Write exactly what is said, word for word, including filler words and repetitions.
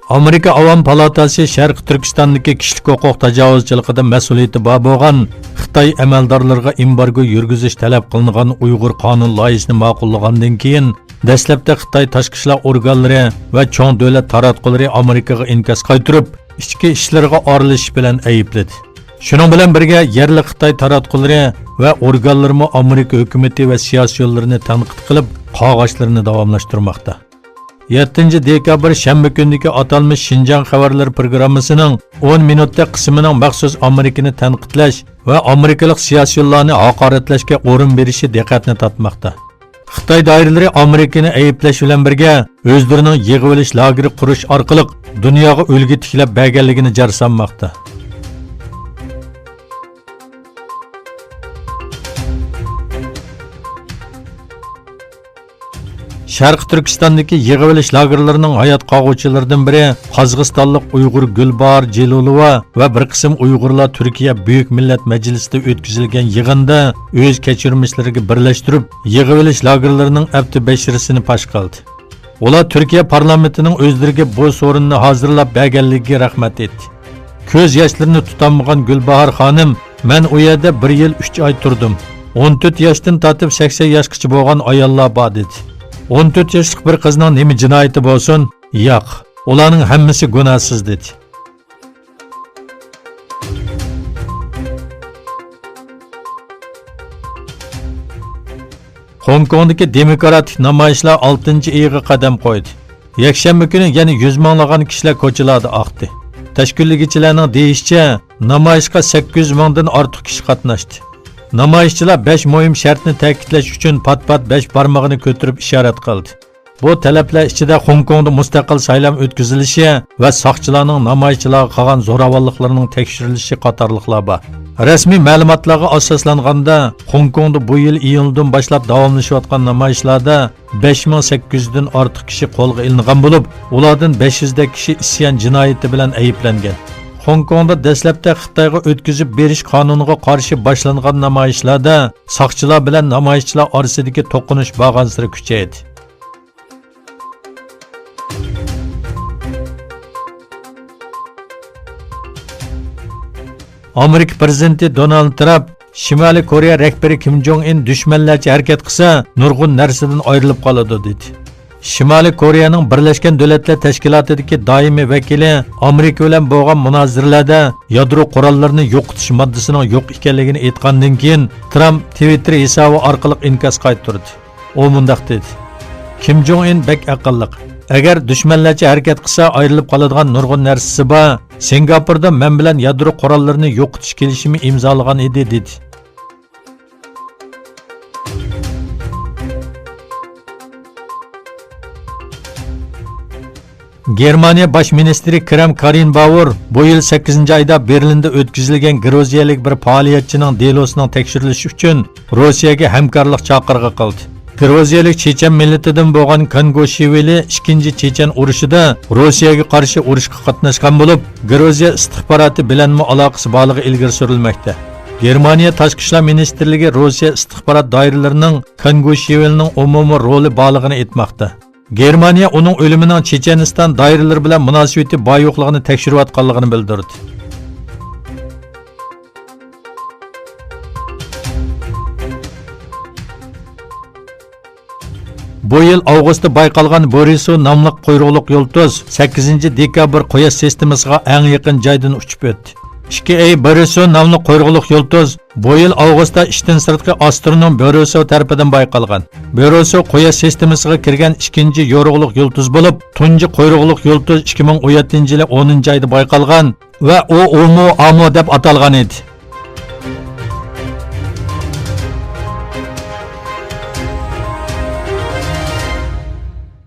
ئامېرىكا ئاۋام پالاتاسى شەرقىي تۈركىستاندىكى كىشىلىك ھوقۇق تاجاۋۇزچىلىقىدا مەسئۇلىيىتى بار بولغان خىتاي ئەمەلدارلىرىغا ئېمبارگو يۈرگۈزۈش تەلەپ قىلىنغان ئۇيغۇر قانۇن لايىھىسىنى ماقۇللىغاندىن كېيىن، دەسلەپتە خىتاي تاشقى ئىشلار ئورگانلىرى ۋە چوڭ دۆلەت تاراتقۇلىرى ئامېرىكىغا ئىنكاس قايتۇرۇپ، ئىچكى ئىشلىرىغا ئارىلىشىش بىلەن ئەيىبلىدى. شۇنىڭ بىلەن بىرگە، يەرلىك خىتاي تاراتقۇلىرى ۋە ئورگانلىرىمۇ ئامېرىكا ھۆكۈمىتى ۋە سىياسىيونلىرىنى تەنقىد قىلىپ، قارغاشلىرىنى داۋاملاشتۇرماقتا. يەتتىنچى دېكابىر شەنبە كۈنىدىكى ئاتالمىش شىنجاڭ خەۋەرلىرى پروگراممىسىنىڭ ئون مىنۇتلۇق قىسمىنىڭ مەخسۇس ئامېرىكىنى تەنقىدلەش ۋە ئامېرىكىلىق سىياسىيونلارنى ھاقارەتلەشكە ئورۇن بېرىشى دىققەتنى تارتماقتا. خىتاي دائىرىلىرى ئامېرىكىنى ئەيىبلەش بىلەن بىرگە، ئۆزلىرىنىڭ يىغىۋېلىش لاگېرى قۇرۇش ئارقىلىق دۇنياغا ئۈلگە تىكلەپ بەرگەنلىكىنى جار سالماقتا. شەرقىي تۈركىستاندىكى يىغىۋېلىش لاگېرلىرىنىڭ ھايات قالغۇچىلىرىدىن بىرى، قازاقىستانلىق ئۇيغۇر گۈلباھار جېلىلوۋا ۋە بىر قىسىم ئۇيغۇرلار تۈركىيە بۈيۈك مىللەت مەجلىسىدە ئۆتكۈزۈلگەن يىغىندا ئۆز كەچۈرمىشلىرىگە بىرلەشتۈرۈپ، يىغىۋېلىش لاگېرلىرىنىڭ ئەپتى بەشىرىسىنى پاش قىلدى. ئۇلار تۈركىيە پارلامېنتىنىڭ ئۆزلىرىگە بۇ سورۇننى ھازىرلاپ بەرگەنلىكىگە رەھمەت ئېيتتى. كۆز ياشلىرىنى تۇتالمىغان گۈلباھار خانىم، مەن ئۇ يەردە بىر يىل ئۈچ ئاي تۇردۇم. ئون تۆت ياشتىن تارتىپ سەكسەن ياشقىچە بولغان ئاياللار بار، دېدى. ئون تۆت ياشلىق بىر قىزنىڭ نېمە جىنايىتى بولسۇن؟ ياق، ئۇلارنىڭ ھەممىسى گۇناھسىز، دېدى. خوڭكوڭدىكى دېموكراتىك نامايىشلار ئالتىنچى ئېيىغا قەدەم قويدى. يەكشەنبە كۈنى يەنە يۈز مىڭلىغان كىشىلەر كوچىلاردا ئاقتى. تەشكىللىگۈچىلەرنىڭ دېيىشىچە، نامايىشقا سەككىز يۈز مىڭدىن ئارتۇق كىشى قاتناشتى. نامايىشچىلار بەش مۇھىم شەرتنى تەكىتلەش ئۈچۈن پات-پات بەش بارمىقىنى كۆتۈرۈپ ئىشارەت قىلدى. بۇ تەلەپلەر ئىچىدە خوڭكوڭدا مۇستەقىل سايلام ئۆتكۈزۈلۈشى ۋە ساقچىلارنىڭ نامايىشچىلارغا قىلغان زوراۋانلىقلىرىنىڭ تەكشۈرۈلۈشى قاتارلىقلار بار. رەسمىي مەلۇماتلارغا ئاساسلانغاندا، خوڭكوڭدا بۇ يىل ئىيۇلدىن باشلاپ داۋاملىشىۋاتقان نامايىشلاردا بەش مىڭ سەككىز يۈزدىن ئارتۇق كىشى قولغا ئېلىنغان بولۇپ، ئۇلاردىن بەش يۈزدەك كىشى ئىسيان جىنايىتى بىلەن ئەيىبلەنگەن. خوڭكوڭدا دەسلەپتە خىتايغا ئۆتكۈزۈپ بېرىش قانۇنىغا قارشى باشلانغان نامايىشلاردا ساقچىلار بىلەن نامايىشچىلار ئارىسىدىكى توقۇنۇش بارغانسېرى كۈچەيدى. ئامېرىكا پىرېزىدېنتى دونالد ترامپ شىمالىي كورېيە رەھبىرى كىم جوڭ ئىن دۈشمەنلەرچە ھەرىكەت قىلسا، نۇرغۇن نەرسىدىن ئايرىلىپ قالىدۇ، دېدى. شىمالىي كورېيەنىڭ بىرلەشكەن دۆلەتلەر تەشكىلاتىدىكى دائىمىي ۋەكىلى ئامېرىكا بىلەن بولغان مۇنازىرىلەردە يادرو قوراللىرىنى يوقىتىش ماددىسىنىڭ يوق ئىكەنلىكىنى ئېيتقاندىن كېيىن، ترامپ تىۋىتتېر ھېسابى ئارقىلىق ئىنكاس قايتۇردى. ئۇ مۇنداق دېدى: كىم جوڭ ئىن بەك ئەقىللىق. ئەگەر دۈشمەنلەرچە ھەرىكەت قىلسا، ئايرىلىپ قالىدىغان نۇرغۇن نەرسىسى بار. سىنگاپوردا مەن بىلەن يادرو قوراللىرىنى يوقىتىش كېلىشىمى ئىمزالىغان ئىدى، دېدى. گېرمانىيە باش مىنىستىرى كرېم كارېنباۋېر بۇ يىل سەككىزىنچى ئايدا بېرلىندا ئۆتكۈزۈلگەن گرۇزىيەلىك بىر پائالىيەتچىنىڭ دېلوسىنىڭ تەكشۈرۈلۈشى ئۈچۈن روسىيەگە ھەمكارلىق چاقىرىقى قىلدى. گرۇزىيەلىك چېچەن مىللىتىدىن بولغان كانگوشۋىلى ئىككىنچى چېچەن ئۇرۇشىدا روسىيەگە قارشى ئۇرۇشقا قاتناشقان بولۇپ، گرۇزىيە ئىستىخباراتى بىلەنمۇ ئالاقىسى بارلىقى ئىلگىرى سۈرۈلمەكتە. گېرمانىيە تاشقى ئىشلار مىنىستىرلىكى روسىيە ئىستىخبارات دائىرىلىرىنىڭ كانگوشۋىلىنىڭ ئومۇمىي رولى بارلىقىنى ئېيتماقتا. گېرمانىيە ئۇنىڭ ئۆلۈمىنىڭ چېچەنىستان دائىرىلىرى بىلەن مۇناسىۋىتى بار-يوقلۇقىنى تەكشۈرۈۋاتقانلىقىنى بىلدۈردى. بۇ يىل ئاۋغۇستتا بايقالغان بورىسو ناملىق قۇيرۇقلۇق يۇلتۇز سەككىزىنچى دېكابىر قۇياش سىستېمىسىغا ئەڭ يېقىن جايدىن ئۇچۇپ ئۆتتى. ئىككى ئەي بورىسو ناملىق قۇيرۇقلۇق يۇلتۇز بۇ يىل ئاۋغۇستتا ئىشتىن سىرتقى ئاسترونوم بورىسو تەرىپىدىن بايقالغان. بورىسو قۇياش سىستېمىسىغا كىرگەن ئىككىنچى يورۇقلۇق يۇلتۇز بولۇپ، تۇنجى قۇيرۇقلۇق يۇلتۇز ئىككى مىڭ ئون يەتتىنچى يىلى ئونىنچى ئايدا بايقالغان ۋە ئومۇ ئامۇ دەپ ئاتالغان ئىدى.